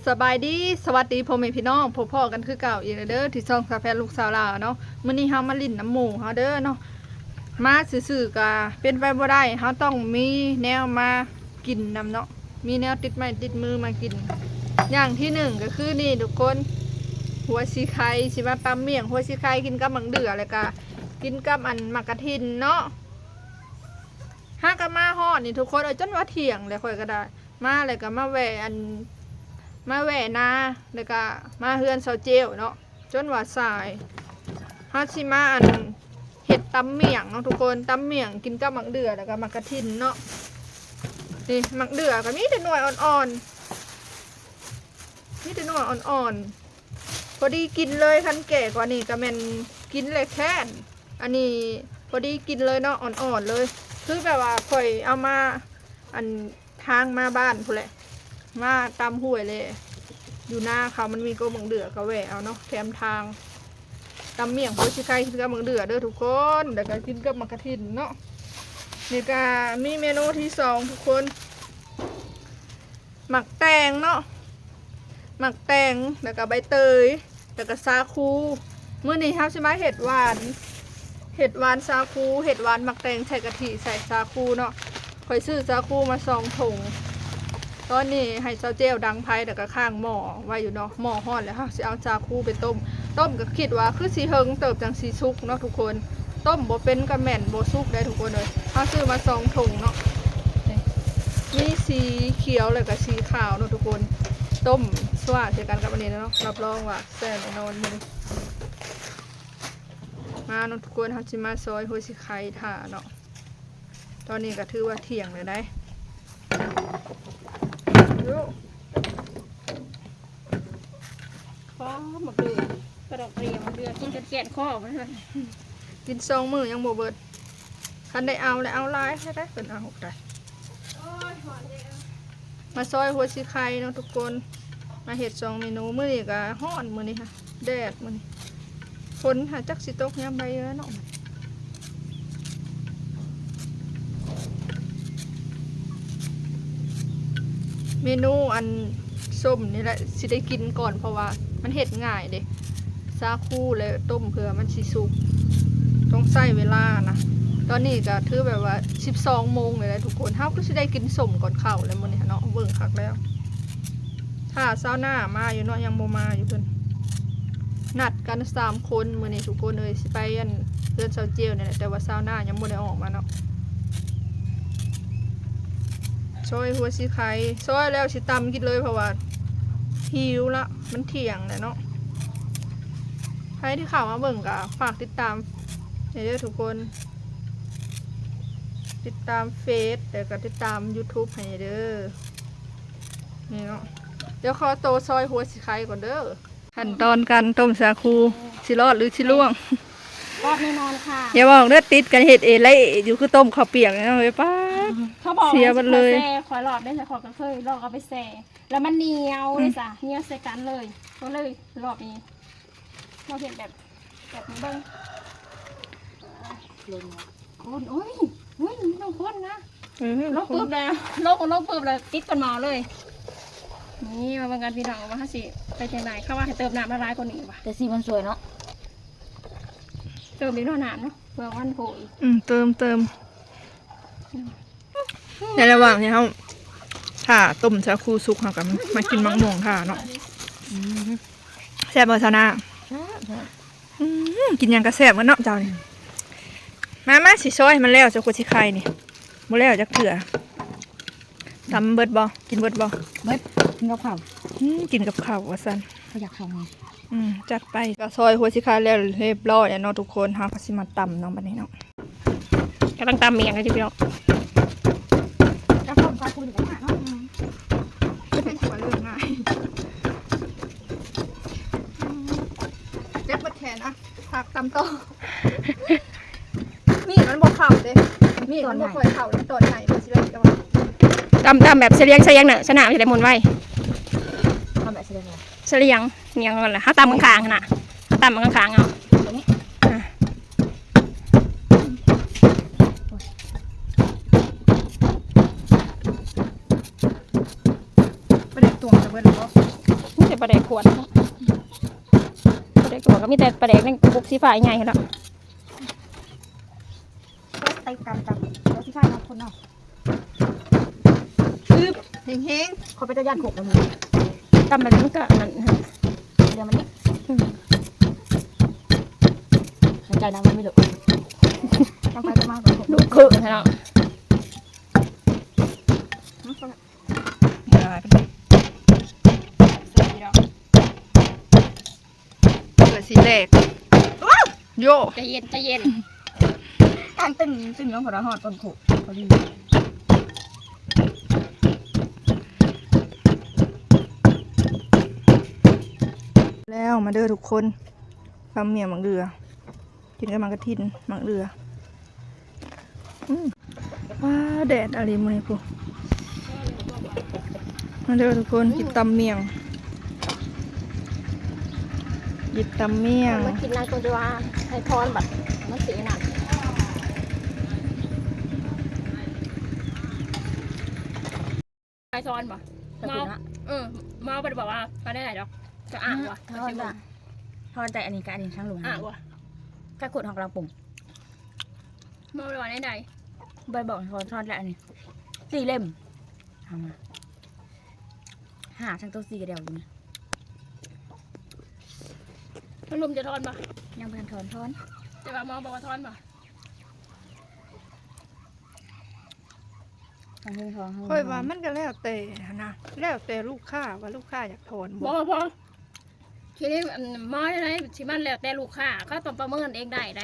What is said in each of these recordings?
ສະບາຍດີ ສະຫວັດດີພໍ່ແມ່ພີ່ນ້ອງ ພົບພໍ້ກັນຄືເກົ່າອີກແລ້ວເດີ ທີ່ຊ່ອງສາວແພນລູກສາວລາວເນາະ. ມື້ນີ້ເຮົາມາຫຼິ້ນນຳໝູ່ເຮົາເດີເນາະ ມາຊື່ໆກະເປັນໄປບໍ່ໄດ້ ເຮົາຕ້ອງມີແນວມາກິນນຳເນາະ ມີແນວຕິດໄມ້ຕິດມືມາກິນ. ຢ່າງທີໜຶ່ງກະຄືນີ້ທຸກຄົນ ຫົວສີໄຄ ຊິມາຕຳໝ້ຽງຫົວສີໄຄກິນກັບໝາກເດື່ອ ແລ້ວກະກິນກັບອັນໝາກກະທິນເນາະ. ຫາກະມາຮອດນີ້ທຸກຄົນເອີຍ ຈົນວ່າທ່ຽງແລ້ວ ຂ້ອຍກະໄດ້ມາ ແລ້ວກະມາແວ່ອັນ ມາແວ່ນາ ແລ້ວກະມາເຮືອນສາວເຈວເນາະ ຈົນວ່າສາຍ. ເຮົາຊິມາອັນເຮັດຕຳໝ້ຽງເນາະທຸກຄົນ ຕຳໝ້ຽງກິນກັບໝາກເດື່ອ ແລ້ວກະໝາກກະທິນເນາະ. ນີ້ໝາກເດື່ອກະມີແຕ່ໜ່ວຍອ່ອນໆ ມີແຕ່ໜ່ວຍອ່ອນໆ ພໍດີກິນເລີຍ ຄັນແກ່ກວ່ານີ້ກະແມ່ນກິນແລ້ວແຄ້ນ. ອັນນີ້ພໍດີກິນເລີຍເນາະ ອ່ອນໆເລີຍ ຄືແບບວ່າຂ້ອຍເອົາມາ ອັນທາງມາບ້ານພຸ້ນແຫຼະ ມາຕາມຫ້ວຍແຫຼະ ຢູ່ນາເຂົາມັນມີກົກໝາກເດື່ອ ກະແວ່ເອົາເນາະ ແຄມທາງ. ຕຳໝ້ຽງໂພຊິໄຄກິນກັບໝາກເດື່ອເດີທຸກຄົນ ແລ້ວກະກິນກັບໝາກກະທິນເນາະ. ນີ້ກະມີເມນູທີສອງທຸກຄົນ ໝາກແຕງເນາະ ໝາກແຕງ ແລ້ວກະໃບເຕີຍ ແລ້ວກະສາຄູ. ມື້ນີ້ເຮົາຊິມາເຮັດຫວານ ເຮັດຫວານສາຄູ ເຮັດຫວານໝາກແຕງໃສ່ກະທິ ໃສ່ສາຄູເນາະ. ຂ້ອຍຊື້ສາຄູມາສອງຖົງ ຕອນນີ້ໃຫ້ສາວເຈວດັງໄຟ ແລ້ວກະຄ້າງໝໍ້ໄວ້ຢູ່ເນາະ ໝໍ້ຮ້ອນແລ້ວ ເຮົາຊິເອົາສາຄູໄປຕົ້ມ. ຕົ້ມກະຄິດວ່າຄືຊິເຫິງເຕີບຈັ່ງຊິສຸກເນາະທຸກຄົນ ຕົ້ມບໍ່ເປັນກະແມ່ນບໍ່ສຸກໄດ໋ທຸກຄົນເອີຍ. ເຮົາຊື້ມາສອງຖົງເນາະ ນີ້ ມີສີຂຽວ ແລ້ວກະສີຂາວເນາະທຸກຄົນ. ຕົ້ມຊົ່ວໃສ່ກັນກັບອັນນີ້ເນາະ ຮັບຮອງວ່າແຊບແນ່ນອນ. ມາເນາະທຸກຄົນ ເຮົາຊິມາຊອຍຫົວສີໄຄຖ້າເນາະ. ຕອນນີ້ກະຖືວ່າທ່ຽງແລ້ວໄດ໋. ໂອ້ ພໍໝາກເດື່ອ ກະດອກເດຍໝາກເດື່ອ ກິນຈົນແກ່ນຄໍມັນ ກິນສອງມື້ຍັງບໍ່ເບິດ. ຄັນໄດ້ເອົາແລ້ວເອົາຫຼາຍແທ້ໆ ເພິ່ນເອົາໄດ້. ມາຊອຍຫົວສີໄຄເນາະທຸກຄົນ ມາເຮັດສອງເມນູ. ມື້ນີ້ກະຮ້ອນ ມື້ນີ້ຫະ ແດດມື້ນີ້ ຝົນຫາຈັກຊິຕົກຍາມໃດເນາະ. ເມນູອັນສົ້ມນີ້ແຫຼະຊິໄດ້ກິນກ່ອນ ເພາະວ່າມັນເຮັດງ່າຍເດ້ ສາຄູ ແລະ ຕົ້ມເພື່ອມັນຊິສຸກ ຕ້ອງໃຊ້ເວລານະ. ຕອນນີ້ກະຖືແບບວ່າສິບສອງໂມງແລ້ວທຸກຄົນ ເຮົາຄືຊິໄດ້ກິນສົ້ມກ່ອນເຂົ້າແລ້ວມື້ນີ້ເນາະ. ເບິ່ງຄັກແລ້ວ ຖ້າຊາວນາມາຢູ່ເນາະ ຍັງບໍ່ມາຢູ່ ເພິ່ນນັດກັນສາມຄົນມື້ນີ້ທຸກຄົນເອີຍ ຊິໄປອັນເຮືອນສາວເຈວນີ້ແຫຼະ ແຕ່ວ່າຊາວນາຍັງບໍ່ໄດ້ອອກມາເນາະ. ຊອຍຫົວສີໄຄ ຊອຍແລ້ວຊິຕຳກິນເລີຍ ເພາະວ່າຫິວລະ ມັນທ່ຽງແລ້ວເນາະ. ໃຜທີ່ເຂົ້າມາເບິ່ງກະຝາກຕິດຕາມໃຫ້ເດີທຸກຄົນ ຕິດຕາມເຟສ ແລ້ວກະຕິດຕາມຢູທູບໃຫ້ເດີ. ນີ້ເນາະ ດຽວຂໍໂຕຊອຍຫົວສີໄຄກ່ອນເດີ. ຂັ້ນຕອນການຕົ້ມສາຄູ ຊິລອດຫຼືຊິລ່ວງ ລອດແນ່ນອນຄ່ະ. ຢ່າບອກເດີ ຕິດກັນເຮັດເອເລຢູ່ ຄືຕົ້ມເຂົ້າປຽກເນາະເອີຍ ປ້າດ ເຂົາບອກເສຍໝົດເລີຍ. ຂ້ອຍລອດໄດ້ ຂ້ອຍກະເຄີຍລອດເອົາໄປແຊ່ ແລ້ວມັນໜຽວເດ້ສະ ໜຽວໃສ່ກັນເລີຍ ກະເລີຍລອບນີ້ ລອງເຮັດແບບ ແບບນີ້ເບິ່ງ. ຄົນ ໂອ້ຍ ໂອ້ຍ ມັນຕ້ອງຄົນນະ ເອີ ລົງປຶບແລ້ວ ລົງ ລົງປຶບແລ້ວຕິດຕົ້ນໝໍ້ເລີຍ. ນີ້ມາເບິ່ງກັນພີ່ນ້ອງວ່າເຮົາຊິໄປຈັ່ງໃດ ເຂົາວ່າໃຫ້ເຕີມນ້ຳຫຼາຍໆກວ່ານີ້ວ່າ ແຕ່ສີມັນສວຍເນາະ. ເຕີມອີກເນາະ ນ້ຳເນາະ ເພື່ອມັນໂພອີກ. ອືມ ເຕີມ ເຕີມ. ໃນລະຫວ່າງທີ່ເຮົາຖ້າຕົ້ມສາຄູສຸກ ເຮົາກະມາກິນໝາກມ່ວງຖ້າເນາະ. ອືມ ແຊບບໍ່ຊາວນາ? ແຊບ ອືມ ກິນຫຍັງກະແຊບໝົດເນາະເຈົ້ານີ້. ມາ ມາ ຊິຊອຍໃຫ້ມັນແລ້ວ ເຈົ້າກະຊິໄຄນີ້ ບໍ່ແລ້ວຈັກເທື່ອ. ຕຳເບິດບໍ່? ກິນເບິດບໍ່? ເບິດ ກິນກັບເຂົ້າ. ອືມ ກິນກັບເຂົ້າວ່າຊັ້ນ ຂ້ອຍຢາກເຂົ້າ. ອືມ ຈັດໄປ. ກະຊອຍຫົວສີໄຄແລ້ວຮຽບຮ້ອຍແລ້ວເນາະທຸກຄົນ ເຮົາກະຊິມາຕຳເນາະ ບາດນີ້ເນາະ. ກຳລັງຕຳໝ້ຽງກັນຢູ່ພີ່ນ້ອງ ກະພ້ອມກັບຄຸນກັນເນາະ. ອືມ ເປັນຄົວເລື່ອງງ່າຍ ເຈັບໝົດແຂນອະ ພັກຕຳຕໍ່. ມີດມັນບໍ່ເຂົ້າເດ້ ມີດມັນບໍ່ຄ່ອຍເຂົ້າ ຕອນໃຫຍ່ມັນຊິໄດ້ເອົາ ຕຳ ຕຳແບບສະລຽງ ສະລຽງເນາະ ຊະນະມັນຊິໄດ້ໝູນໄວ. ຕຳແບບສະລຽງ ສະລຽງ ອີຫຍັງຫັ້ນລະ ເຮົາຕຳຂ້າງໆຫັ້ນນະ ເຮົາຕຳຂ້າງໆເອົາ ຕົວນີ້ ອ່າ. ປາແດກຕົວຈະເບິດແລ້ວບໍ່? ປາແດກຂວດເນາະ ປາແດກຂວດກໍມີແຕ່ປາແດກໃນກະປຸກສີຟ້າໃຫຍ່ຫັ້ນເນາະ. ໄປກຳກັບເອົາສີຟ້າເນາະຄົນເນາະ. ອຶບ ແຮງໆ ຂ້ອຍເປັນຕາຢ້ານໂຄກແລ້ວນີ້ ກຳແບບນີ້ມັນກໍອັນນັ້ນ ດຽວມັນນີ້ ອືມ ໃຫ້ໃຈນຳມັນມີລູກ ຕ້ອງໄປຕ້ອງມາ ລູກເຄີນເນາະ. ອືມ ເກືອຊິແຫຼກ ໂຢ ໃຈເຢັນ ໃຈເຢັນ ກາງຕຶງ ຕຶງລົງ ພໍຮອດຕົ້ນໂຄກພໍດີ. ແລ້ວມາເດີທຸກຄົນ ຕຳໝ້ຽງໝາກເດື່ອ ກິນກັບໝາກກະທິນ ໝາກເດື່ອ ອືມ ວ້າ ແດດອີ່ຫຼີມື້ນີ້ພຸ້ນ. ມາເດີທຸກຄົນ ກິນຕຳໝ້ຽງ ກິນຕຳໝ້ຽງ ມາກິນນຳຕົວທີ່ວ່າໃຫ້ທອນ ບັດມັນຊິນັ້ນ ໃຫ້ທອນບໍ່? ເມົາ ເອີ ເມົາບໍ່ໄດ້ບອກວ່າທອນໄດ້ຫຼາຍດອກ ຈະອ້າງວ່າ ທອນ ທອນແຕ່ອັນນີ້ກັບອັນນີ້ທາງຫຼວງ ອ້າງວ່າ ກະຂຸດເຮົາກຳລັງປຸງ ເມົາແລ້ວວ່າແນວໃດ ບໍ່ໄດ້ບອກໃຫ້ທອນ ທອນແລ້ວອັນນີ້ ສີ່ເຫຼັ້ມ ເອົາມາ ຫາທັງໂຕສີ່ກະດຽວຢູ່ນີ້ ທາງລົມຈະທອນບໍ່? ຍັງບໍ່ທັນທອນ ທອນ ແຕ່ວ່າເມົາບອກວ່າທອນບໍ່? ຂ້ອຍວ່າມັນກໍແລ້ວແຕ່ຫັ້ນນະ ແລ້ວແຕ່ລູກຄ້າວ່າລູກຄ້າຢາກຖອນບໍ່ ບໍ່ ບໍ່ ທີນີ້ ອັນ ໝໍແນວໃດ ຊິມັນແລ້ວແຕ່ລູກຄ້າ ເຂົາຕ້ອງປະເມີນເອງໄດ້ໃດ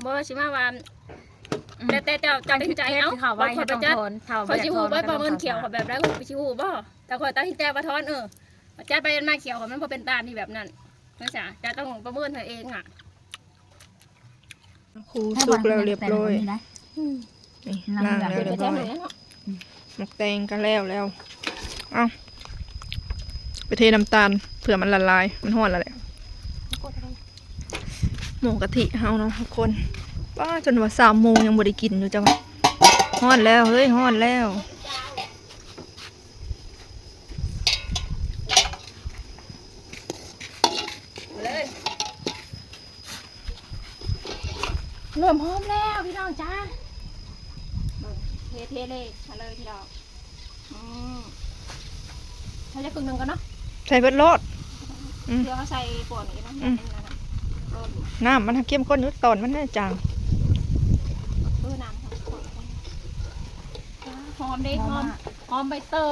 ບໍ່ຊິມາວ່າ ອືມ ແລ້ວແຕ່ເຈົ້າຕັດສິນໃຈເອົາ ຂ້ອຍໄປຈັດ ຂ້ອຍຊິຮູ້ບໍ່ປະເມີນຂຽວຂ້ອຍແບບໃດ ຂ້ອຍຊິຮູ້ບໍ່ ຖ້າຂ້ອຍຕັດສິນໃຈວ່າຖອນ ເອີ ຈັດໄປມາຂຽວຂ້ອຍມັນບໍ່ເປັນຕາມທີ່ແບບນັ້ນ ຈັ່ງຊັ້ນ ເຈົ້າຕ້ອງປະເມີນເຮົາເອງອະ. ຄູສຸກແລ້ວລຽບຮ້ອຍ ອືມ ນີ້ ລ້າງແລ້ວລຽບຮ້ອຍ ໝາກແຕງກໍແລ້ວແລ້ວ ເອົ້າ ໄປເທນ້ຳຕານເພື່ອມັນລະລາຍ ມັນຮ້ອນແລ້ວແຫຼະ ໝໍກະທິເຮົາເນາະທຸກຄົນ ປ້າ ຈົນວ່າສາມໂມງຍັງບໍ່ໄດ້ກິນຢູ່ ຈັ່ງວ່າ ຮ້ອນແລ້ວເຮີ້ຍ ຮ້ອນແລ້ວ. ເລີ່ມຫອມແລ້ວພີ່ນ້ອງຈ້າ ເບິ່ງ ເທ ເທເລມາເລີຍພີ່ນ້ອງ ອືມ ໃສ່ຈັກເຄິ່ງໜຶ່ງກ່ອນເນາະ ໃສ່ເບິດໂລດ ອືມ ເພື່ອເຮົາໃສ່ປ່ອນອີກເນາະ ອືມ ນ້ຳມັນເຂັ້ມຂຸ້ນຢູ່ ຕອນມັນຈາງ ເອີ ນ້ຳ ຫອມເດ້ ຫອມ ຫອມໃບເຕີຍ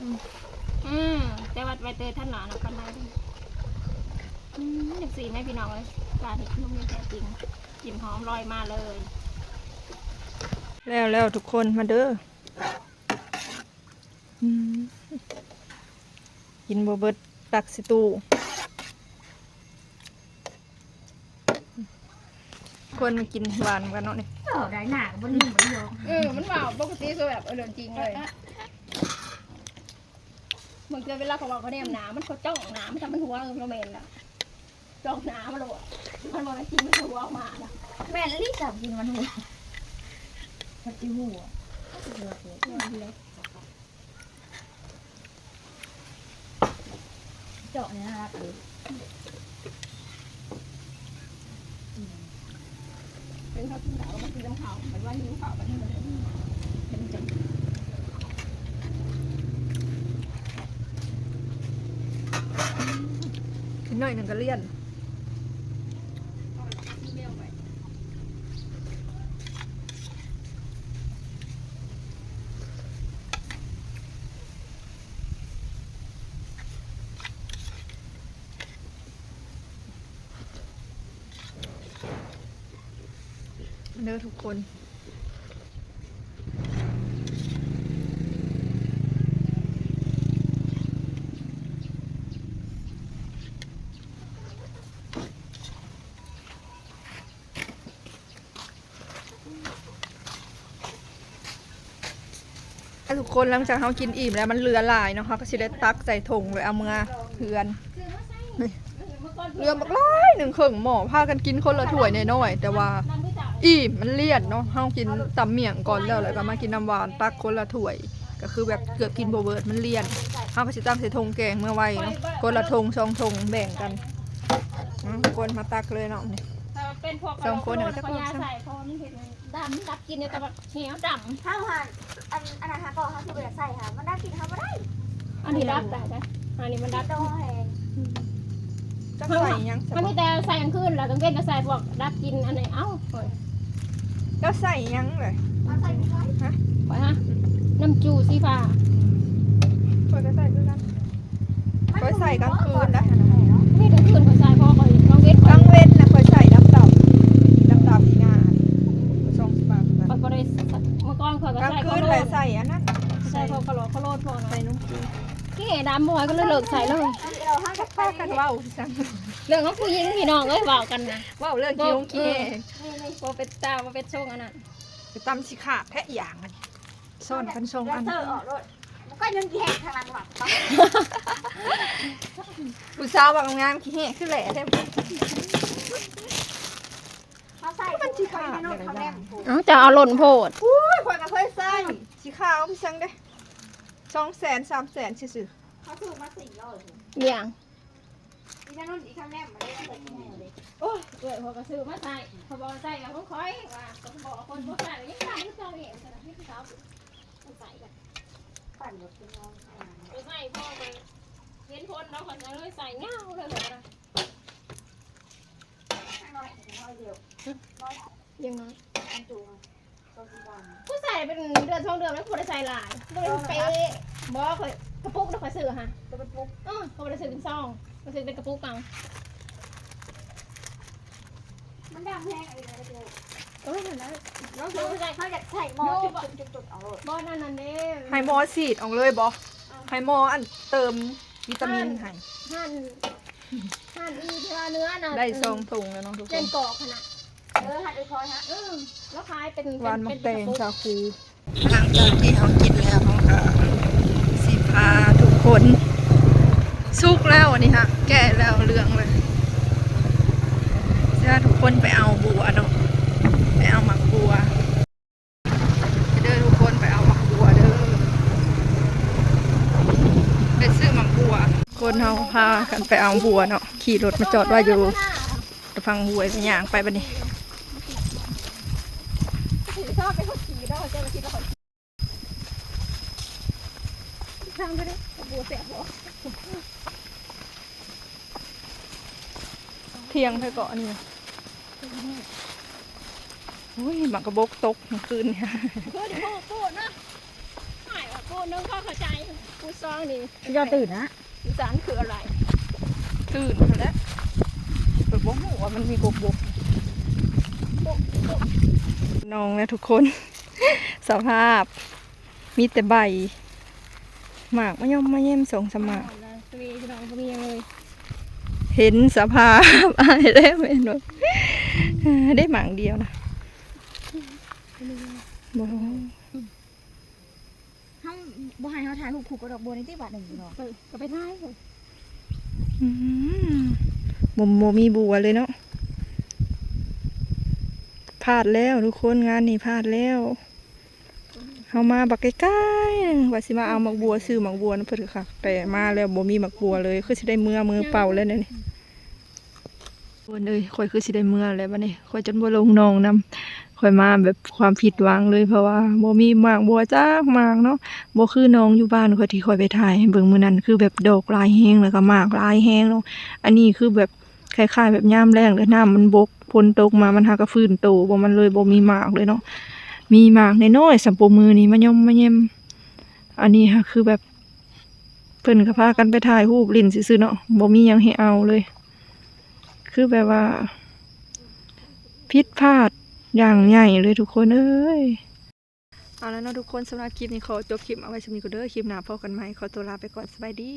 ອືມ ອືມ ແຕ່ວ່າໃບເຕີຍທັນຫຼານະປານໃດ ອືມ ຈັ່ງຊີ້ແມ່ພີ່ນ້ອງເອີຍ ການເຮັດຂະໜົມຢ່າງແທ້ຈິງ ກິ່ນຫອມລອຍມາເລີຍ ແລ້ວແລ້ວທຸກຄົນ ມາເດີ ອືມ ກິນບໍ່ເບິດ ຕັກໃສ່ຕູ້. ຄວນມາກິນຫວານນຳກັນເນາະນີ້ ເອີ ໄດ້ໜ້າກໍບໍ່ຍິງບໍ່ໄດ້ຢອກ ເອີ ມັນເວົ້າປົກກະຕິຄືແບບ ເອີ ເລື່ອງຈິງເລີຍ ບາງເທື່ອເວລາເຂົາເວົ້າເຂົາແນມໜ້າ ມັນ ເຂົາຈ້ອງໜ້າມັນ ຖ້າມັນຫົວ ເອີ ມັນແມ່ນລະ ຈ້ອງໜ້າມັນໂລດ ມັນບໍ່ແມ່ນຈິງ ມັນຫົວອອກມານະ ແມ່ນອີ່ຫຼີ ຈັບຍິງມັນຫົວ ມັນຊິຫົວ ເຈາະນີ້ໜ້າລັກເລີຍ ເປັນເຂົາກິນເຂົ້າ ມາກິນນຳເຂົາ ບັດວ່າຫິວເຂົ້າ ບັດນີ້ມັນເປັນຈັ່ງ ກິນໜ້ອຍໜຶ່ງກໍລ້ຽນ. ເດີທຸກຄົນ ທຸກຄົນ ຫຼັງຈາກເຮົາກິນອີ່ມແລ້ວ ມັນເຫຼືອຫຼາຍເນາະ ເຮົາກໍຊິໄດ້ຕັກໃສ່ຖົງໄວ້ເອົາເມືອເຮືອນ ນີ້ ເຫຼືອບັກຫຼາຍໜຶ່ງ ເຄິ່ງໝໍ້ ພາກັນກິນຄົນລະຖ້ວຍນ້ອຍໆ ແຕ່ວ່າອີ່ມ ມັນລ້ຽນເນາະ ເຮົາກິນຕຳໝ້ຽງກ່ອນແລ້ວ ແລ້ວກໍມາກິນນ້ຳຫວານ ຕັກຄົນລະຖ້ວຍ ກໍຄືແບບເກືອບກິນບໍ່ເບິດ ມັນລ້ຽນ. ເຮົາກໍຊິຕັກໃສ່ຖົງແກງເມືອໄວ້ເນາະ ຄົນລະຖົງສອງຖົງແບ່ງກັນ. ອືມ ຄົນມາຕັກເລີຍເນາະນີ້ ຖ້າເປັນພວກ ສອງຄົນ ກະໂລກ ເຮົາຈະ ກະໂລກ ເອົາໃສ່ ເພາະວ່າມັນເຮັດໃຫ້ດຳ ມັນດັບກິ່ນຢູ່ ແຕ່ວ່າແຮວດຳ. ເຮົາຫັ້ນ ອັນ ອັນນັ້ນຫາກໍເຮົາຊິບໍ່ຢາກໃສ່ຫາ ມັນດັບກິ່ນເຮົາບໍ່ໄດ້. ອັນນີ້ດັບໄດ້ ອັນນີ້ມັນດັບ ດອແຮງ. ອືມ ຈັກໃສ່ຫຍັງ ມັນມີແຕ່ໃສ່ກາງຄືນ ແລ້ວກາງເວັນກໍໃສ່ພວກດັບກິ່ນອັນນີ້. ເອົ້າ ເຈົ້າໃສ່ຫຍັງເລີຍ? ເອົາໃສ່ໄວ້ ຮະ? ຂ້ອຍຫາ ນ້ຳຈູ່ສີຟ້າ ຂ້ອຍກໍໃສ່ຄືກັນ ຂ້ອຍໃສ່ກາງຄືນໄດ໋. ນີ້ກາງຄືນຂ້ອຍໃສ່ ເພາະວ່າຂ້ອຍ ກາງເວັນ ກາງເວັນນະຂ້ອຍໃສ່ດຳໆ ດຳໆ ນີ້ນະ ສອງສິບບາດ ຂ້ອຍບໍ່ໄດ້ ເມື່ອກ່ອນຂ້ອຍກໍໃສ່ ກາງຄືນແຫຼະ ໃສ່ອັນນັ້ນ ໃສ່ ໃສ່ ເພາະກະໂລກ ກະໂລກ ໃສ່ນມຈີນ ຂີ້ແຫດຳບໍ່ ຂ້ອຍກໍເລີກໃສ່ເລີຍ. ເຮົາກໍພາກັນເວົ້າຊັ້ນ ເລື່ອງຂອງຜູ້ຍິງພີ່ນ້ອງເອີຍ ເວົ້າກັນນະ ເວົ້າເລື່ອງຂີ້ຫົງຂີ້ແຫ ເອີ ບໍ່ເປັນຕາ ບໍ່ເປັນຊົງອັນນັ້ນ ໄປຕຳຊິຂາດແທ້ອີ່ຫຍັງ ຊ້ອນກັນສອງອັນ ເຊີອອກໂລດ ມັນກໍຍັງແຍກທາງຫຼັງວ່າ ຜູ້ສາວວ່າງາມໆ ຂີ້ແຫຄືແຫຼແທ້ ເຮົາໃສ່ ມັນຊິຂາດ ເອົາ ເຈົ້າເອົາລົ້ນໂພດ. ໂອ້ຍ ຂ້ອຍກໍເຄີຍໃສ່ ຊິຂາວໄປຊັ້ນເດ້ ສອງແສນ ສາມແສນຊື່ໆ ເຂົາຖືກມາສີ່ຮ້ອຍ ຫຍັງ ອີນານຸນ ອີກຄັ້ງແນມມາໄດ້ເປີດແນມເດ້. ໂອ້ຍ ເອື້ອຍເຂົາກໍຊື້ມາໃສ່ ເຂົາບອກໃສ່ແລ້ວຂອງຂ້ອຍວ່າ ເຂົາບອກຄົນບໍ່ໃສ່ ຍັງໃສ່ຢູ່ເຈົ້າເອງ ເຂົາໃສ່ກັນ ປັ່ນລົດຂຶ້ນມາ ໄປໃສ່ພໍໄປເຫັນຜົນເນາະ ຂ້ອຍກໍເລີຍໃສ່ຍາວເລີຍ. ນ້ອຍ ນ້ອຍດຽວ ນ້ອຍ ຍັງນ້ອຍ ອັນຈູ ກໍຊິບາງ ຂ້ອຍໃສ່ເປັນເດືອນສອງເດືອນແລ້ວ ບໍ່ໄດ້ໃສ່ຫຼາຍ ບໍ່ໄດ້ເປະ. ບໍ່ ຂ້ອຍກະປຸກນະ ຂ້ອຍຊື້ຫະ ເປັນກະປຸກ ເອີ ຂ້ອຍບໍ່ໄດ້ຊື້ເປັນຊອງ ຂ້ອຍຊື້ເປັນກະປຸກເອົາ. ມັນດຳແຮງອີ່ຫຼີນະ ເອີ ນັ້ນແຫຼະ ລອງດູ ເຮົາຢາກໃສ່ໝໍ້ຈຸດໆໆ ເອົາໂລດ ບໍ່ ນັ້ນນັ້ນເດ້ ໃຫ້ໝໍ້ສີດອອກເລີຍບໍ່? ເອີ ໃຫ້ໝໍ້ອັນເຕີມ ວິຕາມິນໃຫ້ ຮ້ານ ຮ້ານອີ່ທີ່ວ່າເນື້ອນະ ໄດ້ສອງຖົງແລ້ວເນາະທຸກຄົນ ເປັນກອກຫັ້ນນະ ເອີ ຫັ້ນເອີຍ ຄອຍຮະ ເອີ ລາວຂາຍເປັນ ຫວ່ານໝາກແຕງ ເປັນ ສາຄູ. ຫຼັງຈາກທີ່ເຮົາກິນແລ້ວ ເຮົາກໍຊິພາທຸກຄົນ ສຸກແລ້ວອັນນີ້ຮະ ແກ່ແລ້ວເຫຼືອງເລີຍ ຊິພາທຸກຄົນໄປເອົາບົວເນາະ ໄປເອົາໝາກບົວ. ໄປເດີທຸກຄົນ ໄປເອົາໝາກບົວເດີ ໄປຊື້ໝາກບົວ. ຄົນເຮົາພາກັນໄປເອົາບົວເນາະ ຂີ່ລົດມາຈອດໄວ້ຢູ່ຕະພັງຫ້ວຍ ໄປຍ່າງໄປບັດນີ້ ທາງໄປເດີ ບົວແຊບບໍ່? ຖຽງໃຜເກາະອັນນີ້ ໂອ້ຍ ໝາກກະບົກຕົກມື້ຄືນນີ້ ຄືນນີ້ໂພດໂພດນະ ໝາຍວ່າໂພດໜຶ່ງພໍເຂົ້າໃຈ ພູສອງນີ້ ຢ່າຕື່ນນະ ອີສານຄືອະໄລ ຕື່ນຫັ້ນແຫຼະ ຂ້ອຍບໍ່ຮູ້ວ່າມັນມີກົກບົກ ບົກ ບົກ ນ້ອງນະທຸກຄົນ ສະພາບ ມີແຕ່ໃບ ໝາກມະຍົມມະເຢັມສອງສາມໝາກ ເຫັນສະພາບອ້າຍແລ້ວແມ່ນບໍ່ ໄດ້ໝາກດຽວນະ ບໍ່ ເຮົາບໍ່ໃຫ້ເຮົາຖ່າຍຮູບຄູ່ກັບດອກບົວນີ້ຕິ ບາດນີ້ເນາະ ເອີ ກໍໄປຖ່າຍ ອືມ ບໍ່ ບໍ່ມີບົວເລີຍເນາະ ພາດແລ້ວທຸກຄົນ ງານນີ້ພາດແລ້ວ. ເຮົາມາບັກໄກໆ ວ່າຊິມາເອົາໝາກບົວ ຊື້ໝາກບົວນຳເພິ່ນຄັກໆ ແຕ່ມາແລ້ວບໍ່ມີໝາກບົວເລີຍ ຄືຊິໄດ້ເມືອມືເປົ່າແລ້ວແນວນີ້ ຄົນເອີຍ. ຂ້ອຍຄືຊິໄດ້ເມືອແລ້ວບັດນີ້ ຂ້ອຍຈົນບໍ່ລົງໜອງນຳ ຂ້ອຍມາແບບຄວາມຜິດຫວັງເລີຍ ເພາະວ່າບໍ່ມີໝາກບົວຈັກໝາກເນາະ ບໍ່ຄືໜອງຢູ່ບ້ານຂ້ອຍທີ່ຂ້ອຍໄປຖ່າຍໃຫ້ເບິ່ງມື້ນັ້ນ ຄືແບບດອກຫຼາຍແຮງ ແລ້ວກໍໝາກຫຼາຍແຮງເນາະ ອັນນີ້ຄືແບບ ຄ້າຍໆ ແບບຍາມແລ້ງ ແລ້ວນ້ຳມັນບົກ ຝົນຕົກມາມັນຫາກະຟື້ນໂຕບໍ່ ມັນເລີຍບໍ່ມີໝາກເລີຍເນາະ ມີໝາກນ້ອຍໆ ສ່ຳໂປ້ມືນີ້ ມະຍົມມະເຢັມ ອັນນີ້ຫາຄືແບບ ເພິ່ນກໍພາກັນໄປຖ່າຍຮູບຫຼິ້ນຊື່ໆ ເນາະ ບໍ່ມີຫຍັງໃຫ້ເອົາເລີຍ ຄືແບບວ່າ ຜິດພາດຢ່າງໃຫຍ່ເລີຍທຸກຄົນເອີຍ. ເອົາລະເນາະທຸກຄົນ ສຳລັບຄລິບນີ້ຂໍຈົບຄລິບເອົາໄວ້ສ່ຳນີ້ກ່ອນເດີ ຄລິບໜ້າພໍ້ກັນໃໝ່ ຂໍຕົວລາໄປກ່ອນ ສະບາຍດີ.